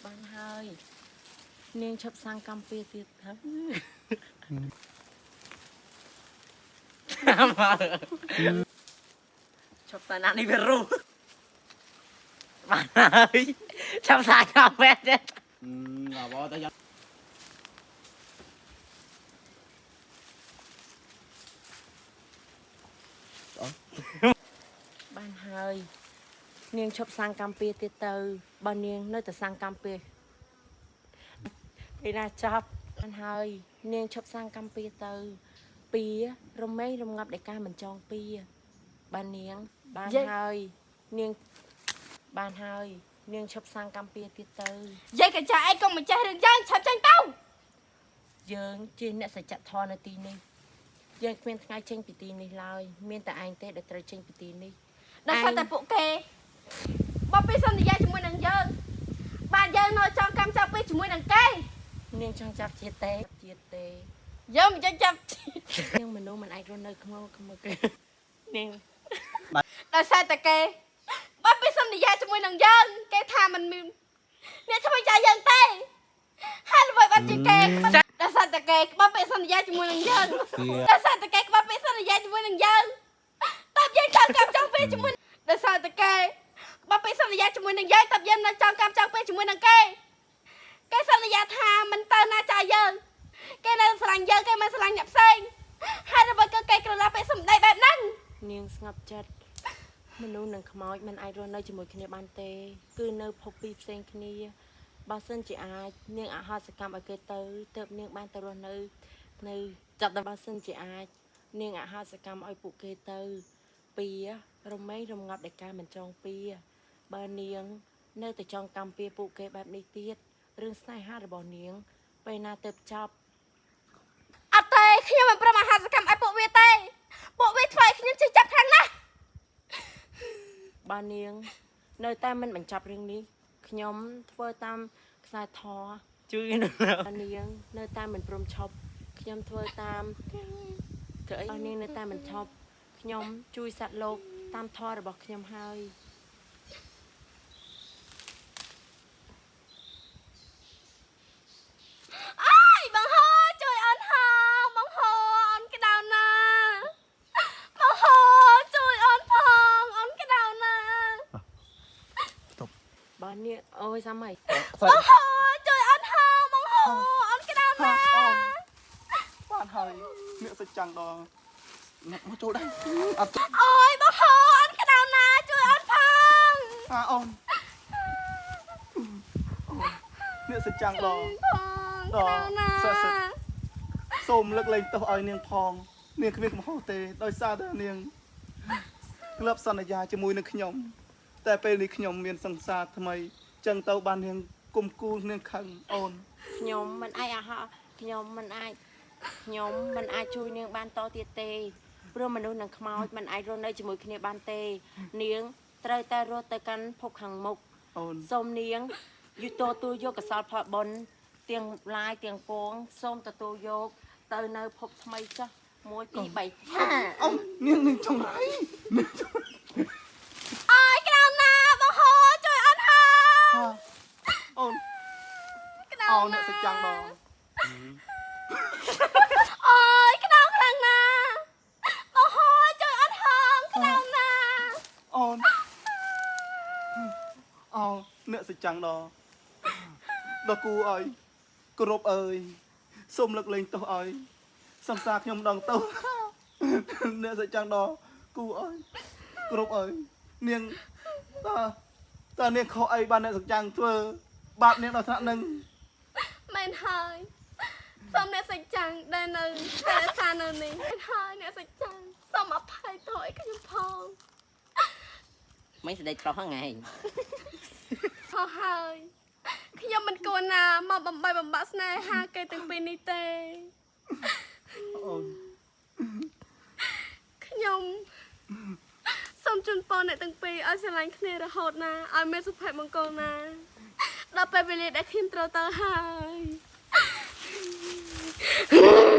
បានហើយនាងឈប់សាងកម្មពៀទៀតទៅឈប់សាណានេះវារុះបានហើយឈប់សាងកម្មពៀទៀត អបតែយ៉ាង បានហើយនាងឈប់សាងកម្មពៀទៀតទៅបើនាងនៅតែសាងកម្មពៀពេលណាចប់បានហើយនាងឈប់សាងកម្មពៀទៅពៀរមែងរងាប់ដោយការមិនចងពៀបាននាងបានហើយនាងបានហើយនាងឈប់សាងកម្មពៀទៀតទៅ យាយកញ្ចាអីកុំមកចេះរឿងយ៉ាងឆាប់ចេញទៅ យើងជាអ្នកសច្ចធម៌នៅទីនេះយើងគ្មានថ្ងៃចេញពីទីនេះឡើយមានតែឯងទេដែលត្រូវចេញពីទីនេះ ដោយសារតែពួកគេបើពីសន្យាជាមួយនឹងយើងបានយើងនៅចង់កម្មចាប់ពេលជាមួយនឹងគេ នាងចង់ចាប់ជាតិទេជាតិទេ យើងមិនចង់ចាប់ នាងមនុស្សមិនអាចរស់នៅក្នុងក្មួយគេនាង ដោយសារតែគេបើពីសន្យាជាមួយនឹងយើងគេថាมันមានអ្នកធ្វើចាយើងទេហើយអ្វីបានជាគេដោយសារតែគេបើពីសន្យាជាមួយនឹងយើងដោយសារតែគេបើពីសន្យាជាមួយនឹងយើងតើយើងចង់កម្មចង់ពេលជាមួយដោយសារតែគេបើពីសន្យាជាមួយនឹងយើងតើយើងនៅចង់កម្មចង់ពេលជាមួយនឹងគេគេសន្យាថាមិនទៅណាចាយើងគេនៅស្រឡាញ់យើងគេមិនស្រឡាញ់អ្នកផ្សេងហើយអ្វីក៏គេក្រឡាពេលសម្ដីបែបហ្នឹង នាងស្ងប់ចិត្តមនុស្សនិងខ្មោចមិនអាចរស់នៅជាមួយគ្នាបានទេ គឺនៅភពពីរផ្សេងគ្នាបើសិនជាអាចនាងអហសកម្មឲ្យគេទៅទើបនាងបានទៅរស់នៅនៅចាប់តែបើសិនជាអាចនាងអហសកម្មឲ្យពួកគេទៅ ពៀរមែងរងាប់ដោយការមិនចងពៀបើនាង នៅតែចងកម្មពៀពួកគេបែបនេះទៀតរឿងស្នេហារបស់នាង ពេលណាទៅចប់ អត់ទេខ្ញុំមិនព្រមអាហារសកម្មឲ្យពួកវាទេពួកវាធ្វើឲ្យខ្ញុំជិះចាប់ខ្លាំងណាស់ បើនាង នៅតែមិនបញ្ចប់រឿងនេះខ្ញុំធ្វើតាមខ្សែធរ ជួយ បើនាង នៅតែមិនព្រមឈប់ខ្ញុំធ្វើតាមធ្វើអីបើនាងនៅតែមិនឈប់ខ្ញុំជួយសត្វលោកតាមធររបស់ខ្ញុំហើយ អើយបងហោជួយអូនហោបងហោអូនក្តៅណាស់បងហោជួយអូនផងអូនក្តៅណាស់ បើនាងអូយសាមៃ បងហោជួយអូនហោបងហោអូនក្តៅណាស់ អូនបានហើយអ្នកសច្ចាំងដល់អ្នកមកចូលដែរអត់ អូយបងហោអូនក្តៅណាស់ជួយអូនផង អាអូនអ្នកសច្ចាំងដល់ ផងក្តៅណាស់ សរសើរ សូមលើកលែងទោសឲ្យនាងផងនាងគ្មានកំហុសទេដោយសារតែនាងក្លឹបសន្យាជាមួយនឹងខ្ញុំ តែពេលនេះខ្ញុំមានសង្សារថ្មី ចឹងទៅបាននាងគុំគូលនាងខឹងអូន ខ្ញុំមិនអាចអហខ្ញុំមិនអាចខ្ញុំមិនអាចជួយនាងបានតទៀតទេព្រោះមនុស្សនិងខ្មោចមិនអាចរស់នៅជាមួយគ្នាបានទេ នាងត្រូវតែរស់ទៅកាន់ភពខាងមុខ អូន សូមនាងយុទទួលយកកសលផលបុណ្យទាំងឡាយទាំងពួងសូមទទួលយកទៅនៅភពថ្មីចុះ1 2 3ហា អូននាងនាងចង្រៃនាងចង្រៃ អើយក្តៅណាស់បងហោជួយអូនហោ ហាអូន ក្តៅ អូន ណាស់ អ្នកសច្ចាំងដល់ អូយក្តៅខ្លាំងណាស់បងហោជួយអូនហងក្តៅណាស់ អូនអូនអ្នកសច្ចាំងដល់ដល់គូឲ្យគោរពអើយសូមលើកលែងទោសឲ្យសង្សារខ្ញុំម្ដងទៅអ្នកសច្ចាំងដល់គូអើយគោរពអើយនាងតើតើនាងខុសអីបានអ្នកសច្ចាំងធ្វើបាបនាងដល់ថ្នាក់នឹង មែនហើយសូមអ្នកសច្ចាំងដែលនៅតែរក្សានៅនេះមែនហើយអ្នកសច្ចាំងសូមអភ័យទោសឲ្យខ្ញុំផង មិនស្ដីប្រុសហ្នឹងឯង ខុសហើយខ្ញុំមិនគួរណាមកបំបីបំបាក់ស្នេហាគេទាំងពីរនេះទេ អូន ខ្ញុំសូមជូនពរអ្នកទាំងពីរឲ្យស្រឡាញ់គ្នារហូតណាឲ្យមានសុភមង្គលណាដល់ពេលវេលាដែលខ្ញុំត្រូវទៅហើយ